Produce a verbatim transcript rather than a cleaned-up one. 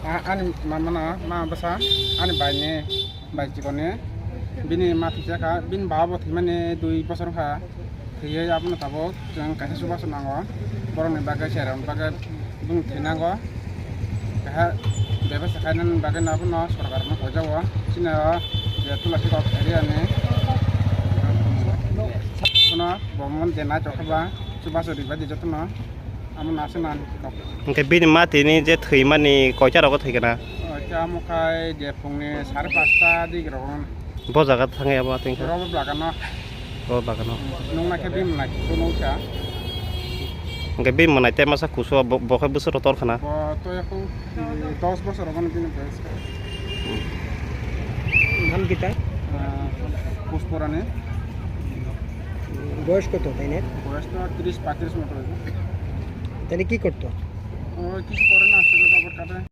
A-, ani mama no, ma bwsa, ani bai ni, bai chikon ni, bini ma thwijak kha, bini baba bo thwimani dui bosor wngkha, thwiwi abono tabuk chwng kaisa chubachu nango, borokni bagwi, cherairokni bagwi bini thwi nango, kaisa bebasta khainani bagwi no abono sorkar no koijago, chini o je Tulasi kok area ni, abono bo mon je naithok khe ba chubachu ribai di jotono. Amo nase nani kok. Hwnkhe bini matini je thwimani koita rogo thwikha na? O, khe amo khai je phungni sare pasta dik rogo. Bo jaga thangwi abo matini khe? Rogo bagano. Bo bagano. Nung nakhe bini nai, bo nuksa. Hwnkhe bini mwnai tei masa kusu bo, bo khe bwswk rotor khana? Bo to yakung, eh, dos bosor rogo bini boyes. Naam kita? Ah, Pusporani. বয়স কত তাইনের? বয়স তো ত্রিশ পঁয়ত্রিশ মতো হইব। তাহলে কি করতো? ও কিছু করে না, শুধু রবার কাটে।